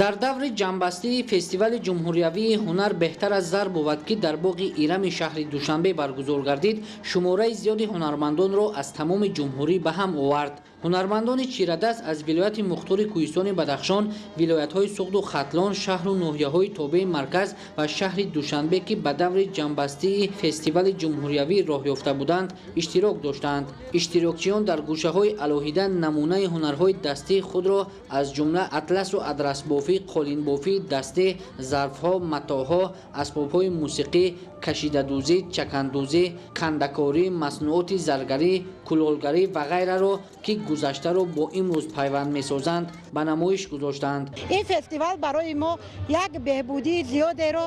Дар даври ҷамъбастии фестивали ҷумҳуриявии «Ҳунар беҳтар аз зар бувад», ки дар боғи Ирами шаҳри Душанбе баргузор гардид, шумораи зиёди ҳунармандонро аз тамоми ҷумҳурӣ ба ҳам овард. Ҳунармандони чирадаст аз вилояти мухтори Кӯҳистони Бадахшон, вилоятҳои Суғду Хатлон, шаҳру ноҳияҳои тобеи марказ ва шаҳри Душанбе, ки ба даври ҷамъбастии фестивали ҷумҳуриявӣ роҳ ёфта буданд, иштирок доштанд. Иштирокчиён дар гӯшаҳои алоҳида намунаи ҳунарҳои дастии худро, аз ҷумла атласу адрасбофӣ, қолинбофии дастӣ, зарфҳо, матоъҳо, асбобҳои мусиқӣ, кашидадӯзӣ, чакандӯзӣ, кандакорӣ, маснуоти заргарӣ, кулолгарӣ ва ғайраро, ки гузаштаро бо имрӯз пайванд месозанд, ба намоиш гузоштанд. Ин фестивал барои мо як беҳбудии зиёдеро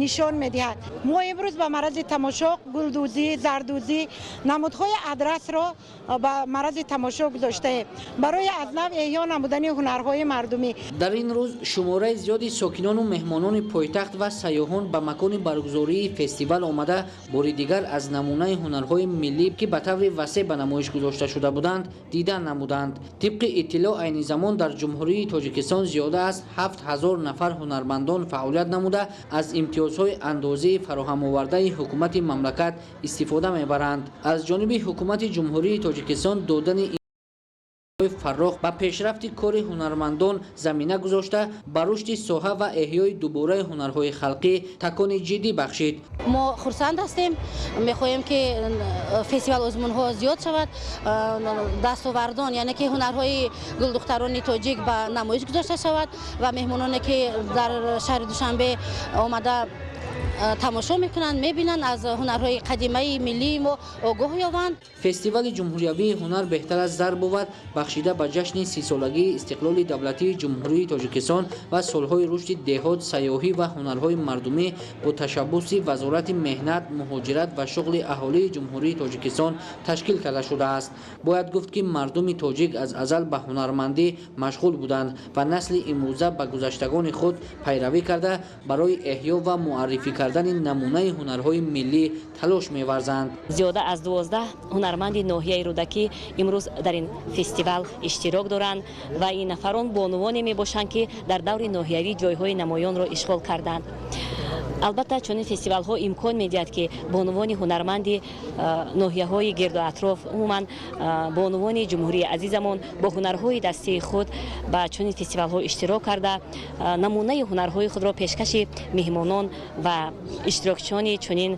нишон медиҳад. Мо имрӯз ба маърази тамошо гулдӯзӣ, зардӯзӣ, намудҳои адрасро ба маърази тамошо гузоштаем барои аз нав эҳё намудани ҳунарҳои мардумӣ. Дар ин рӯз шумораи зиёди сокинону меҳмонони пойтахт ва сайёҳон ба макони баргузории фестивал омада, бори дигар аз намунаи ҳунарҳои миллӣ, ки ба таври васеъ ба намоиш гузошта шуда буданд, дидан намуданд. Тибқи иттилоъ, айни замон дар Ҷумҳурии Тоҷикистон зиёда аз 7000 нафар ҳунармандон фаъолият намуда, аз имтиёзҳои андозии фароҳамовардаи ҳукумати мамлакат истифода мебаранд. Аз ҷониби ҳукумати Ҷумҳурии Тоҷикистон додани фарох ба пешрафти кори ҳунармандон замина гузошта, ба рушди соҳа ва эҳёи дубораи ҳунарҳои халқӣ такони ҷиддӣ бахшид. Мо хурсанд ҳастем, мехоҳем, ки фестивал озмунҳо зиёд шавад, дастовардон, яъне ки ҳунарҳои гулдухтарони тоҷик ба намоиш гузошта шавад ва меҳмононе, ки дар шаҳри Душанбе омада тамошо мекунанд, мебинанд, аз ҳунарҳои қадимаи миллии мо огоҳ ёбанд. Фестивали ҷумҳуриявии «Ҳунар беҳтар аз зар бувад», бахшида ба ҷашни 30-солагии истиқлоли давлатии Ҷумҳурии Тоҷикистон ва солҳои рушди деҳот, сайёҳӣ ва ҳунарҳои мардумӣ, бо ташаббуси Вазорати меҳнат, муҳоҷират ва шуғли аҳолии Ҷумҳурии Тоҷикистон ташкил карда шудааст. Бояд гуфт, ки мардуми тоҷик аз азал ба ҳунармандӣ машғул буданд ва насли имрӯза ба гузаштагони худ пайравӣ карда, барои эҳё ва муаррифӣ кардани намунаи ҳунарҳои миллӣ талош меварзанд. Зиёда аз 12 ҳунарманди ноҳияи Рӯдакӣ имрӯз дар ин фестивал иштирок доранд ва ин нафарон бонувоне мебошанд, ки дар даври ноҳиявӣ ҷойҳои намоёнро ишғол карданд. Албатта, чунин фестивалҳо имкон медиҳад, ки бонувони ҳунарманди ноҳияҳои гирду атроф, умуман бонувони ҷумҳурии азизамон бо ҳунарҳои дастии худ ба чунин фестивалҳо иштирок карда, намунаи ҳунарҳои худро пешкаши меҳмонон ва иштирокчиёни чунин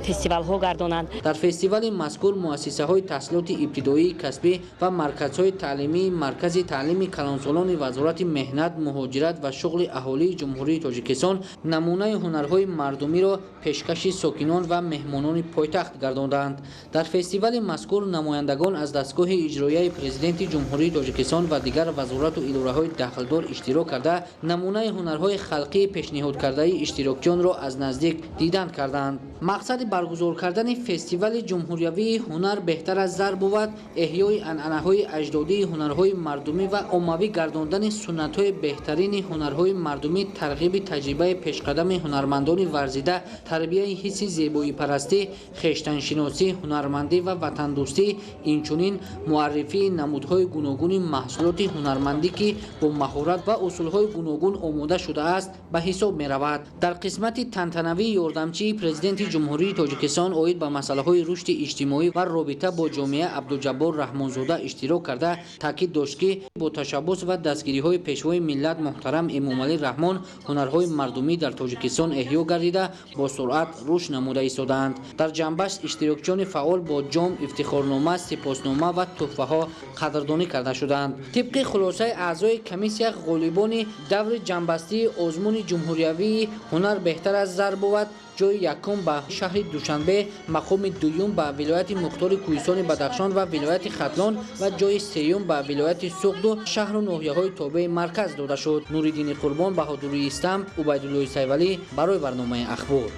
фестивалҳо гардонанд. Дар фестивали мазкур муассисаҳои таҳсилоти ибтидоии касбӣ ва марказҳои таълимии Маркази таълими калонсолони Вазорати меҳнат, муҳоҷират ва шуғли аҳолии Ҷумҳурии Тоҷикистон намунаи ҳунарҳои мардумиро пешкаши сокинон ва меҳмонони пойтахт гардонданд. Дар фестивали мазкур намояндагон аз дастгоҳи иҷроияи Президенти Ҷумҳурии Тоҷикистон ва дигар вазорату идораҳои дахлдор иштирок карда, намунаи ҳунарҳои халқии пешниҳодкардаи иштирокчиёнро аз наздик дидан карданд. Мақсади баргузор кардани фестивали ҷумҳуриявии «Ҳунар беҳтар аз зар бувад» эҳёи анъанаҳои аҷдодии ҳунарҳои мардумӣ ва оммавӣ гардондани суннатҳои беҳтарини ҳунарҳои мардумӣ, тарғиби таҷрибаи пешқадами ҳунармандони варзида, тарбияи ҳисси зебоипарастӣ, хештаншиносӣ, ҳунармандӣ ва ватандӯстӣ, инчунин муаррифии намудҳои гуногуни маҳсулоти ҳунармандӣ, ки бо маҳорат ва усулҳои гуногун омода шудааст, ба ҳисоб меравад. Дар қисмати тантанавии ёрдамчии Президенти Ҷумҳурии Тоҷикистон оид ба масъалаҳои рушди иҷтимоӣ ва робита бо ҷомеа Абдуҷаббор Раҳмонзода иштирок карда, таъкид дошт, ки бо ташаббус ва дастгириҳои Пешвои миллат муҳтарам Эмомалӣ Раҳмон ҳунарҳои мардумӣ дар Тоҷикистон эҳё гардида, бо суръат рушд намуда истодаанд. Дар ҷамъбаст иштирокчиёни фаъол бо ҷом, ифтихорнома, сипоснома ва тӯҳфаҳо қадрдонӣ карда шуданд. Тибқи хулосаи аъзои комиссия, ғолибони даври ҷамъбастии озмуни ҷумҳуриявии «Ҳунар беҳтар аз зар бувад» ҷои якум ба шаҳри Душанбе, мақоми дуюм ба вилояти мухтори Кӯҳистони Бадахшон ва вилояти Хатлон ва ҷои сеюм ба вилояти Суғду шаҳру ноҳияҳои тобеи марказ дода шуд. Нуриддини Қурбон, Баҳодури Истам, Убайдуллои Сайвалӣ барои барномаи «Ахбор».